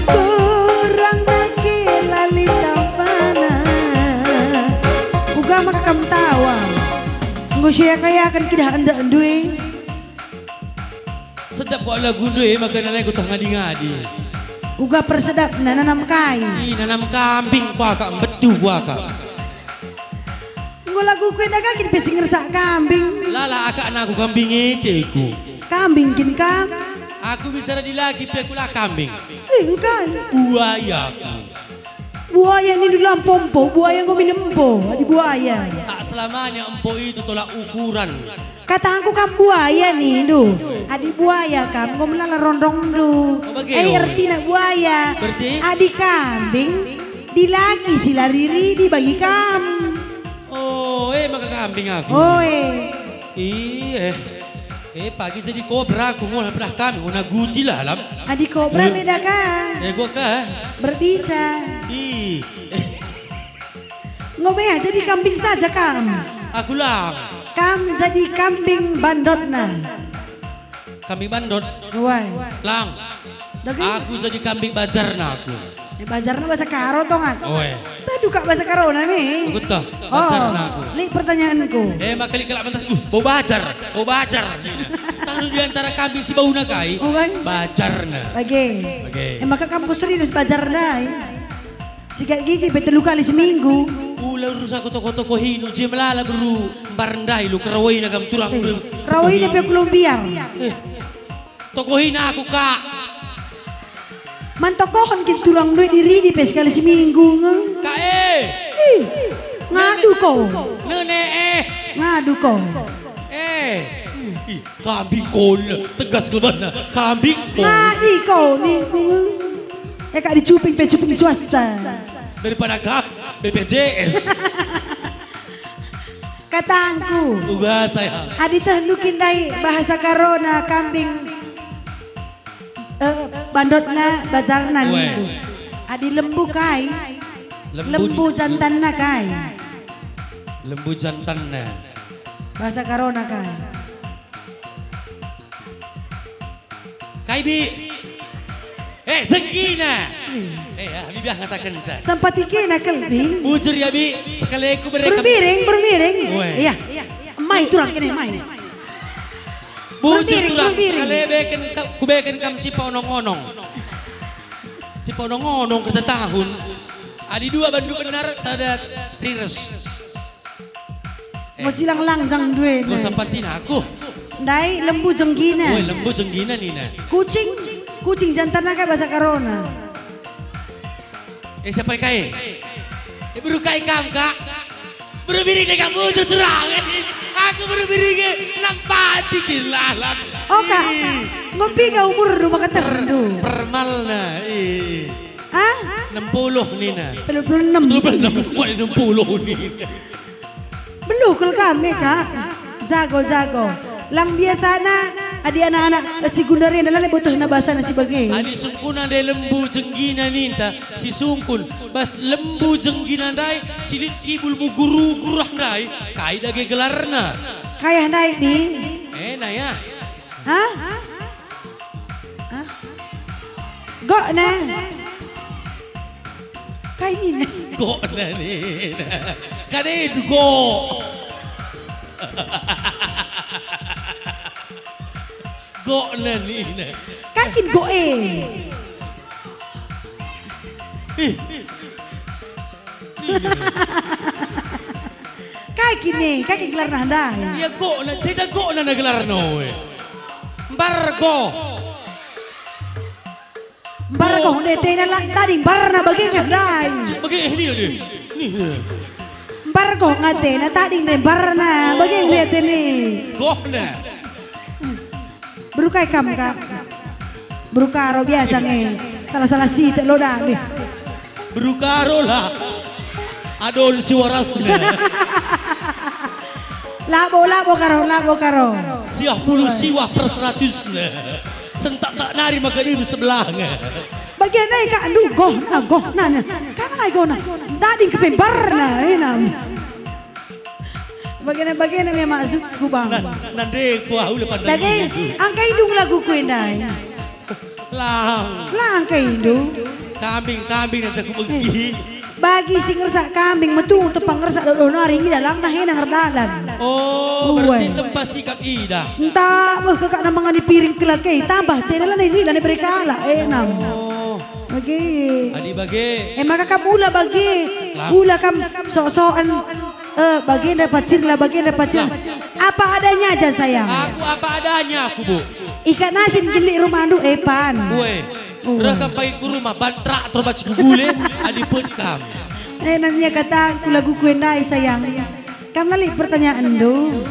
Kurang naki lali tambana. Uga maka kam tawa. Enggo siakayaken kidah endek ndue. Sedap kok lagu ndue, maka nalai kutah ngadi-ngadi. Uga persedapna nanam kai? Ih, nanam kambing kuakap, mbetu kuakap. Enggo lagu ku enda ka kin pe si ngersak kambing? Lala akak nangku kambing ete ku. Kambing kin kam? Aku bicara dilaki pe kula kambing. Eh, engkai? Buaya ku. Buaya nindu la empo-empo, buaya enggo minem empo, adi buaya. Tak selamanya empo itu tolak ukuran. Katangku kam buaya nindu, adi buaya kam enggo melala rondongndu. Oh, bage, eh, oh. Ertina buaya. Berarti? Adi kambing, dilaki si la riri dibagi kam. Oh, eh, maka kambing aku. Oe. Ih, eh. Eh, pagi jadi kobra aku, ngolah pedah kami, ngolah guti lah, lam. Adi kobra. Eh. Beda ka. Eh, gua ka. Berbisa. Ih. Ngome jadi kambing saja kam. Aku lang. Kam jadi kambing bandotna. Kambing bandot. Wai. Lang. Daging. Aku jadi kambing bajarna aku. Eh, bajarna bahasa Karo, tongan. Oe. Tadu kak bahasa Karona nih. Aku toh, oh, bajarna aku. Lik pertanyaanku. Eh, maka lik kelak mentah, uh, bau bajar, bau bajar. Tahu di antara kambing si bauna kai? Oh, kan? Bajarna. Bage. Bage. Eh, maka kamu serius bajarna, eh? Sikat gigi pe telu kali seminggu. Ula urus aku toko-toko hinu, je melala beru mbar ndai lu kerawaina kam turang. Eh, rawaina pe kulumbiar. Eh. Tokohina aku, Kak. Man tokohen kin turang duit diri di pe sekali seminggu nge. Kak, eh. Ih, ngadu ko. Nene, eh. Ngadu ko. Eh. Ih, kambing kol. Tegas kelebatna. Kambing kol. Ngadi ko ni. Eh, kak dicuping pe cuping swasta. Daripada kak B P J S. Katangku. Uga saya. Adi tehndu kin ndai bahasa Karona kambing, eh, bandotna bajarna. Weh. Nindu. Adi lembu kai? Lembu. Lembu jantanna kai? Lembu jantanna. Bahasa Karona kai? Kai, Bi? Eh, jenggina. Hmm. Eh, ya, Bi, biar ngatakenca. Sempat ikena kel, Bi. Bujur ya, Bi, sekali aku beri. Bermiring, bermiring. Weh. Iya. Mai turang kene, mai. Bujur bermiring, turang, bermiring. Sekali beken ka-, kubeken kam cipa onong-onong. Cipa onong-onong kerja tahun. Adi dua bandu benar, sada rires. Eh. Enggo silang langjang duena. Enggo sampatin aku. Ndai lembu jenggina. Woi, lembu jenggina nina. Kucing, kucing jantanna kai bahasa Karona? Eh, siapa kai? Eh, beru kai kam, Kak? Beru biring deh kamu terang. Aku beru biring, eh, nampati kin lalat. Oh, Kak. Ih. Ngumpi gak umur rumah ketendu. Permalna. Ih. Ah? Enam puluh nina. Telu puluh enam. Telu puluh enam. Wah, enam puluh nina. Beluh kal kami, Kak. Jago, jago. Lang biasana, adi anak-anak si gundari enda la butuhna bahasana si bage. Adi sungkuna ndai lembu jenggina ninta, si sungkun, bas lembu jenggina ndai, si lit kibul muguru-guru ndai, kai dage gelarna? Kayah ndai, Bi. Eh, nah ya. Hah? Hah? Gokna. Kai nina? Gokna nina. Kade gok. Gokna nina. Kai kin gok e? Ih. Kai kin e? Kai kin gelarna ndai? Ia gokna, ceda gokna na gelarna, we. Mbargo. Mbargo, ndai tena la tadi mbarna bage nge ndai. Cik bage, eh, ni, ni. Ni, eh. Mbar Goh nge atena, tading dembarna, bage nge atena. Gohna. Beru kai kam, Kak? Beru Karo biasa nge. Salah-salah sitik lo dah deh. Beru Karo lah. Adon si warasna. Labo, labo Karo, labo Karo. Siah puluh siwah per seratusna. Sentak tak nari maka diri sebelah nge. Bagian e kak ndu gohna, gohna ne. Kai gohna? Tading kepembarna, enam. Bagian, bagian me maksudku, Bang. Nan, nande kuah ule pandai. Dage, angka indung lagu ku endai. Lang. Lang angka indung. Kambing, kambing aja ku begi. Eh, bagi si ngersak kambing, metung tepang ngersak dodo nari, ida lang nah enang erdalan. Oh, berarti tempa sikap ida. Entah, beh, kekak namangani piring kelak e, tambah tena la nai, la nai bere kalak, enam. Oh. Bage. Adi bage. E maka kam ula bage. Lah. Ula kam sok-soken. Eh, bagenda pacirna, bagenda pacirna. Lah. Apa adanya aja, sayang. Aku apa adanya aku, Bu. Ikan asin gelik rumahndu, Epan. Weh. Oh. Reh kam pagi ku rumah, ban traktor baci kugule, adi pet kam. Eh, nanya kata aku lagu ku endai, sayang. Kam la lit pertanyaanndu.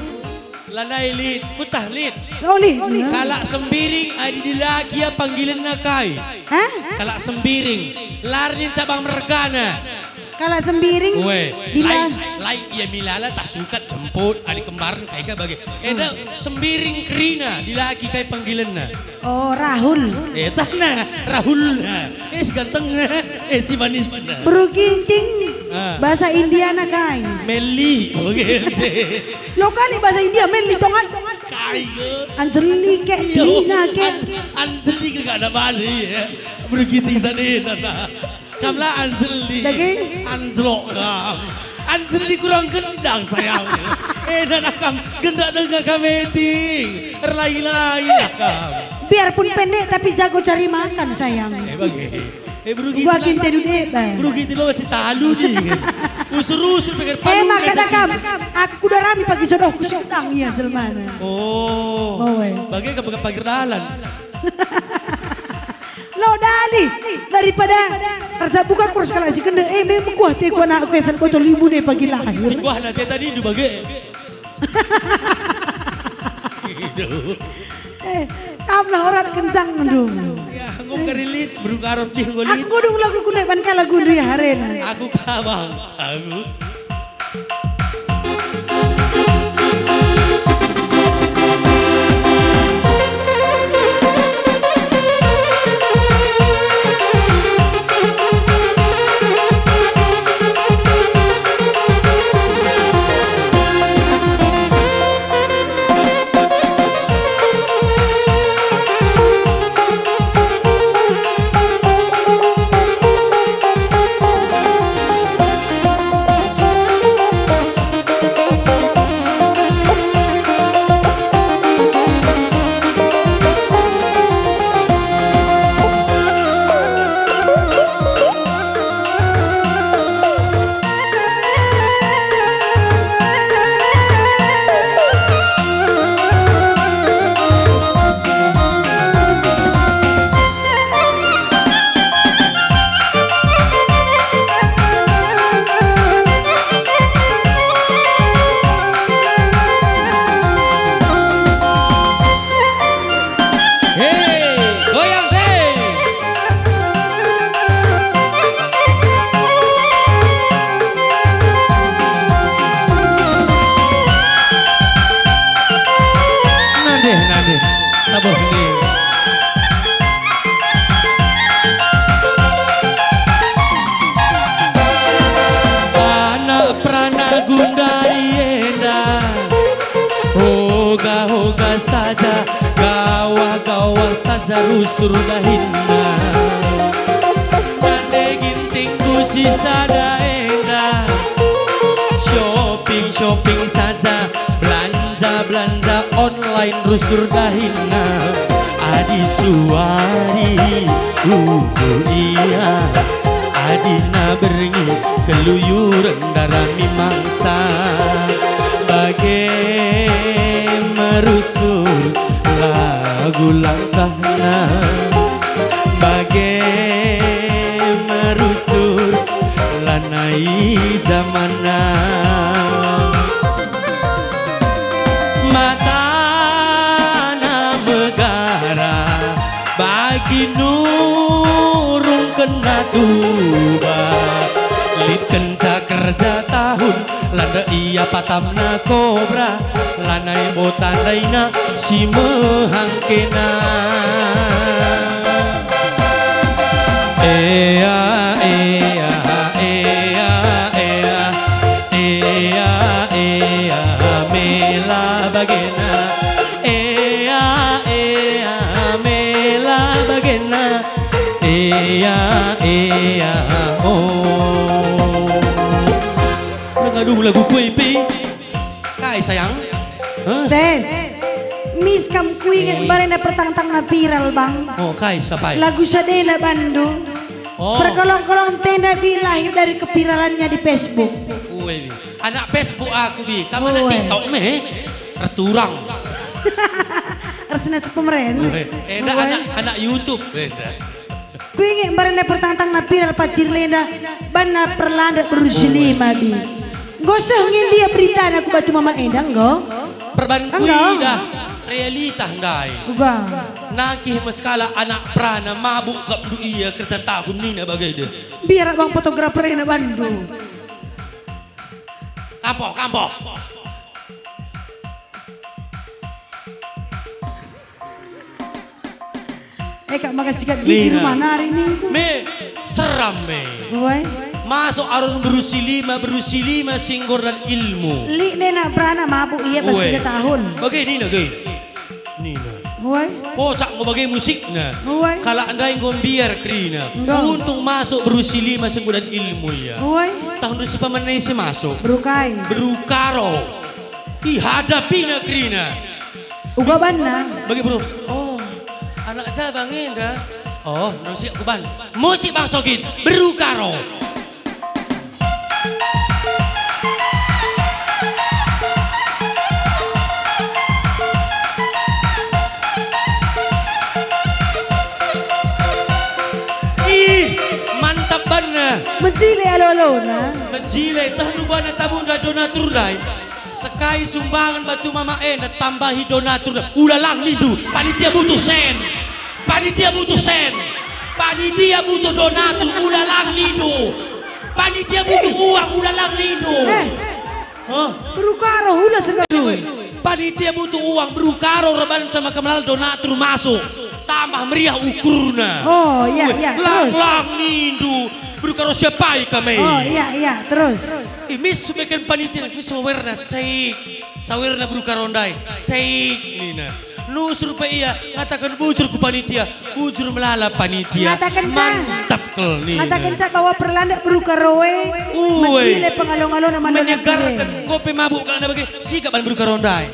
Lanai lit, kutah lit. Oh, lit. Kalak Sembiring adi dilaki ia panggilenna kai? Hah? Kalak Sembiring, la nin cabang mergana. Kalak Sembiring, Ue, dila- lain, lain ia milala tah sukat jemput, adi kembaren kai ka bage. Enda Sembiring kerina, dilaki kai panggilenna? Oh, Rahul. Eh, tah nah, Rahulna. Eh, si gantengna. Eh, si manisna. Beru Ginting, Ah. bahasa Indiana kai? Meli. Oke. Lo kali bahasa India, Meli tongan. Kai ke? Anjeli ke, Iya, Dina ke. An-, Anjeli ke gak ada bali ya. Beru Ginting sana, tah. Kam la Anjeli. Dage? Anjlok kam. Anjeli kurang gendang, sayang. Eh, dan kam gendak denga kam meeting. Erlain-lain kam. Biarpun pendek, tapi jago cari makan, sayang. Eh, bage. Eh, beru Gua gitu lah. Kinten udah, Bang. Beru gitu lo, si talu nih. Usur-usur pengen Eh, palu, maka dah kam. Aku kuda rami pagi jodohku si udang, iya, jelmana. Oh. Oh, eh. Bage kam pager dalan. Lo dali, daripada kerja buka kurus kalak si kena, eh, memang kuah teku anakku esen botol limu ne pagi lahir. Si kuah nanti tadi itu bage. Itu. Eh, kam lah orang kencang dulu. Ya, aku kerilit, beru Karo dih, aku lit. Aku dulu lagu kuda ban kala gundu ya, Haren. Aku kabang, aku. Hei, goyang, hei. Nandeh, nandeh. Tabuh ni. Anak perana gundari enda, hoga-hoga saja, gawah-gawah saja rusur dahinna. Nande Gintingku si sada enda, shopping-shopping saja, belanja-belanja online rusur dahinna. Adi suari uku ia, adina berngi keluyuren darami mangsa. Bage merusur lagu langkahna, bage merusur lanai jamanna. Tuba, lit kenca kerja tahun, landa ia patamna kobra, lanai bo tandaina si mehang kena. Ea, ea, ea, ea, ea, ea, mela bagena. Ea, ea, mela bagena. Ea, ea, oh. Udah ngadu lagu kue pe. Kai, sayang? Hah? Tes. Mis kam kuinget barenda pertangtangna viral, Bang. Oh, kai, siapa ya? Lagu sadena bandu. Oh. Perkolong-kolong tenda bi lahir dari keviralannya di Facebook. Ue, anak Facebook aku bi. Kamu anak Ue. TikTok me? Erturang. Ersena sepemeren. Ue. Eh, dah Ue. anak, anak YouTube. Eh, dah. Kuinget barenda pertangtangna viral pacir lenda banna perlandet beru si lima bi. Enggo seh nge ndia beritana ku batu mama enda enggo? Perban Enggo. kuidah realita ndai. Uga. Nangkih me sekalak anak perana mabuk kap ndu ia kerja tahun nina bagenda. Biar abang fotografer ena bandu. Kampoh, kampoh. Eh, kak, maka sikat gigi Nina. rumah nari nih. Me, seram me. Woi. Masuk arun beru si lima, beru si lima si enggo erdan ilmu. Lik nena berana mabuk ia pas Woi. tiga tahun. Bage nina ge. Nina. Woi. Kocak enggo bage musikna. Woi. Kalak ndai enggo mbiar kerina. Enggak. Untung masuk beru si lima si enggo erdan ilmu ia. Woi. Tahun si paman si masuk. Beru kai. Beru karo. Ihadapina kerina. Uga banna. Bagi beru. Oh, anak jabang enda. Oh, musik aku ban. Musik Bang Sogit, beru karo. Ih, mantap banna. Mejile alo-alona. Mejile, teh rubana tabunda donatur ndai. Sekai sumbangan batu mama enda tambahi donatur. Ula lang nindu, panitia butuh sen. Panitia butuh sen. Panitia butuh donatur, ula lang nindu. Panitia butuh uang, ula lang nindu. Eh. Hah? Beru karo, ula sengadu. Panitia butuh uang, beru karo reban sama kemelal donatur masuk. Tambah meriah ukurna. Oh, iya, Weh, iya, lang, terus? lang nindu. Beru karo siapai kami? Oh, iya, iya, terus. Ih, mis beken panitia, mis sawerna, cek. Sawerna beru karo ndai, cek, nina. Nusur pe ia, ngataken bujur ku panitia, bujur melala panitia. Ngataken ca. Mantap kel, nina. Ngataken ca bahwa perlandet beru karo e, Ue. mejile pengalo-ngalona mandola Menyegarken, kue. Enggo pe mabuk kalak ndai bage, sikap ban beru karo ndai.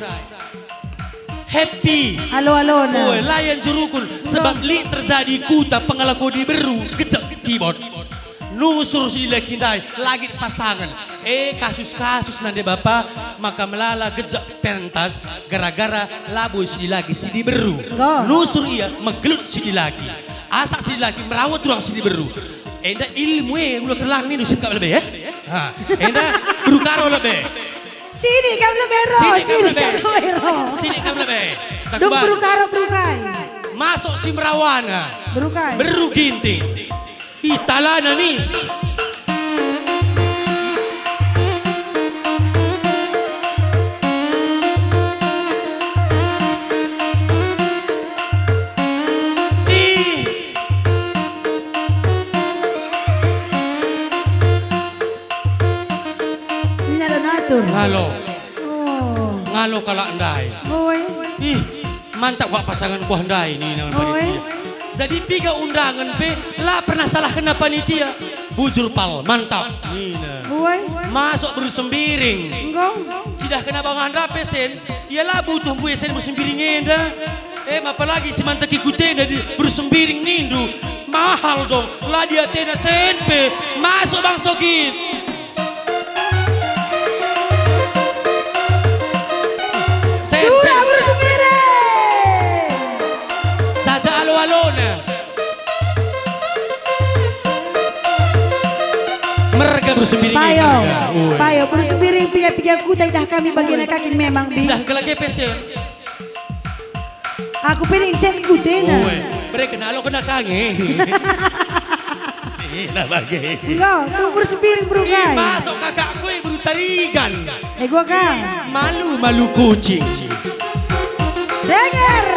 Happy. Alo-alona. Ue, layan jurukun, sebab Bro. lit terjadi kuta pengelako diberu, gejek kibot. Nusur si dilaki ndai, lagit pasangen. E, kasus-kasus nande bapa, maka melala gejek pentas, gara-gara labo si dilaki si diberu. Enggo. Nusur ia, megelut si dilaki. Asak si dilaki, merawat turang si diberu. Enda ilmu e, ula kelang nindu sikap lebe, eh? Ha, enda beru karo lebe. Sini kam lebe ro, Sini kam sini lebe. kam lebe ro. Sini kam lebe. Dung Takuban. beru karo beru kai. Masuk si merawana. Beru kai. Beru ginting. Ih, talana mis. Ih. Nina donatur. Halo. Oh. Ngalo kalak ndai. Oi. Ih, mantap kak pasangan kuah ndai nina Oi. panitia. Jadi piga undangan pe la pernah salah kena panitia. Bujur pal, mantap nina. Oi. Masuk beru sembiring. Enggo. Cidah kena bangah ndape sen, ia la butuh mbue sen beru sembiring enda. Em, apalagi si manteki kutenda di beru sembiring nindu. Mahal dong, la diatena sen pe. Masuk Bang Sogit. Sen, Sura sen. Beru sembiring. Saja alo-alona. Merga beru sembiring Payo, merga. Ui. Payo, beru sembiring piga-piga kuta idah kami bagian kakin memang, Bi. Sudah gelage pesen. Aku pilih isen kutena. Ue, bere kena lo kena kange. Ina bage. Enggo, tumbur sepiring beru kai. Masuk kakakku, eh, beru Tarigan. Eh, gua ka. Malu, malu kucing. Seger.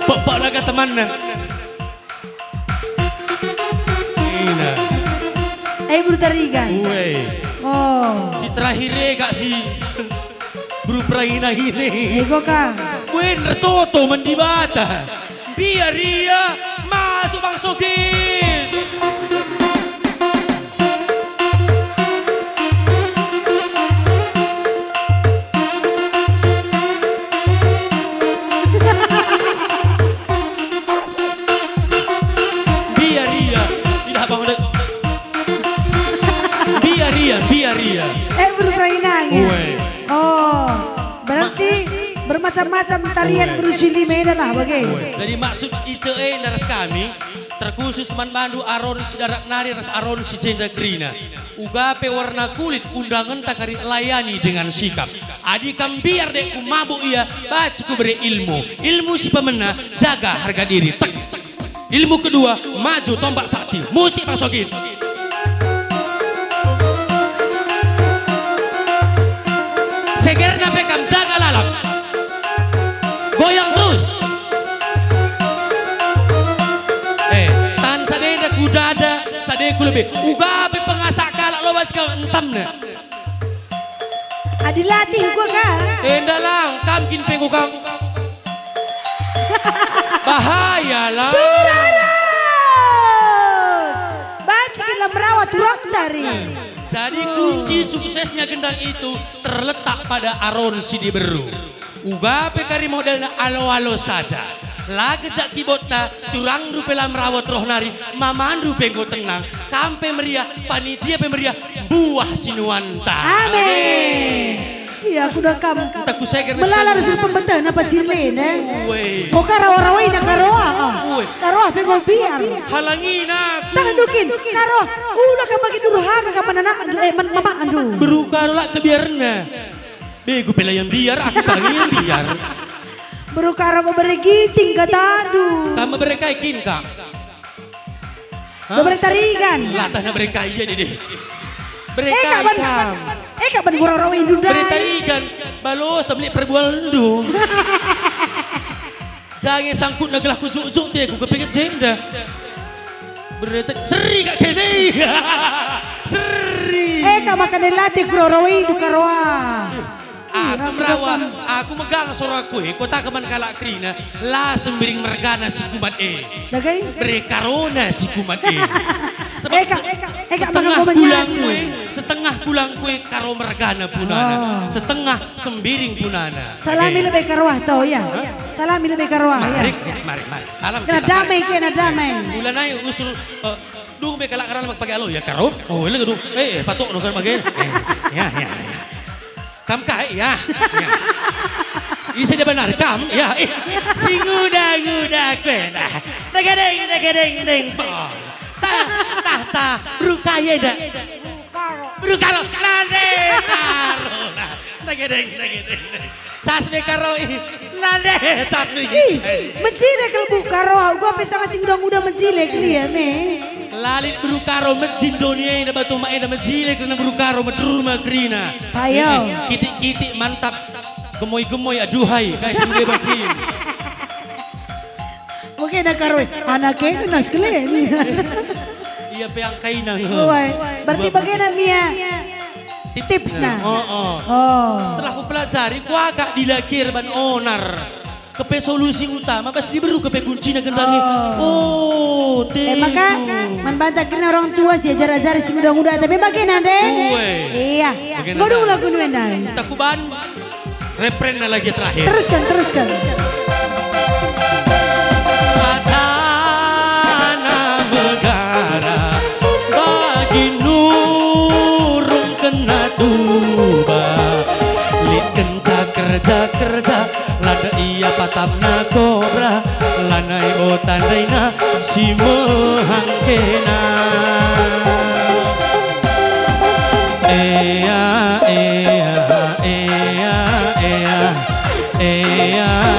Pok-pok laga temanna. Ina. Eh, beru Tarigan. Uwe. Oh. Si terakhir e kak si beru Perahina ini. Ego kak. Bener toto man Dibata. Biar ia masuk Bang Sogit. Biar ia, tidak apa, udah. Biar ia, biar ia. Eh, beru Perahina, ya? Uwe. Oh, berarti bermacam-macam tarian. Uwe. Beru Sili Medan lah, bage. Uwe. Jadi maksud Ice e ndaras kami, terkhusus man bandu Aron si darat nari ras Aron si jenda kerina. Uga pe warna kulit undangenta kari layani dengan sikap. Adi kam mbiar dek ku mabuk ia, banci kubere ilmu. Ilmu si pemena, jaga harga diri. Tek. Ilmu kedua, maju tombak sakti. Musik Bang Sogit. Segerna pe kam jaga lalap. Goyang terus. Eh, tan sadenda ku dada, sadeku lebe. Uga pe pengasak kalak lo bas kau entamna. Adi latih gua ka. Enda lang, kam kin pe gua kam. Bahaya lah. Sungguh rarap. Banci kin lam rawa turok tari. Jadi kunci suksesnya gendang itu terletak pada Aron si diberu. Uga pe kari modelna alo-alo saja. La gejak kibota, turangndu pe la merawat roh nari, mamandu pe enggo tenang, kam pe meriah, panitia pe meriah, buah sinuanta. Amin. Iya, aku udah kam. Entah ku seger. Melala rasul pembeteh napa cirlin, eh? Uwe. Kok karawa-rawaina karoa, ah. Uwe. Karoa pe enggo biar. Halangina aku. Tangan dukin, karoa. Udah kam bagi durhaka kam anak, eh, man-, mama, aduh. Beru karoa la kebiarna. Begu pe la yang biar, aku kali yang biar. Beru karo mebere giting katandu. Kam mebere kai kin, Kak? Hah? Mebere tarigan. Latah na bere kai ya, Dede. Bere kai kam? Eh, Kak, ban gurau-rau indu ndai. Bere tarigan. Balo, sabeli perbualndu. Jange sangkutna gelah kujuk-juk te ku kepinget jenda. Berete, seri kak kene. Seri. Eh, kak makan latih kuroroi duka roa. Aku merawa, aku megang soraku e, kota keman kalak kerina, la sembiring mergana si kumat e. Dagai? Bere karona si kumat e. Sebab eh, kak, se-, eh, kak, setengah makan kulangku e, setengah kulangku e karo mergana punana, oh, setengah sembiring punana. Salami lebe karoah to, ya? Hah? Salami lebe karoah, ya? Mari, mari, mari. Salam. Kena kita, damai, mari. Kena damai. Bulan ayo usul, eh, dung be kalak ngaran pake alo, ya, karo? Oh, ele dung. Eh, eh, patok no kan bage. Eh, ya, ya, ya. Kam kai, ya? Ya. Ise dia benar, kam? Ya, eh. Si nguda-nguda kue dah. Dagadeng, dagadeng, deng, bong. Tah, tah, tah. Beru kai enda? Beru karo. Lande karo. Nah, dagadeng, dagadeng, deng. Cas me karo, ih. Lande, cas me. Ih, mejile kal beru karo. Gua pe sanga si nguda-nguda mejile kal ia me. Lalit beru karo mejin doni enda batu ma enda mejile kal beru karo medrur ma kerina. Payo. Eh, eh, kitik-kitik mantap. Gemoi-gemoi aduhai. Kai kende batin. Oke, na karo, anak kene nas kelen. Ia pe angkaina, nge. Oi, berarti bagena mia tipsna. Tipsna. Oh, oh. Oh. Setelah kupelajari, kuakap dilakir ban onar. Kepe solusi utama, bas diberu kepe kuncina gendangi. Oh. Oh, eh, maka, tentu. Man banta kena orang tua si ajar-ajar si nguda-nguda, tapi bagena, deh. Ue. Iya. Bagena. Godung lagu nu endai. Takuban. Refrenna lagi terakhir. Teruskan, teruskan. Patana megara bagi nurung kena tuba. Lit kenca kerja-kerja lada ia patapna kobra. Lanai o tandaina si mehangkena. Ea, ea, ea, ea, ea.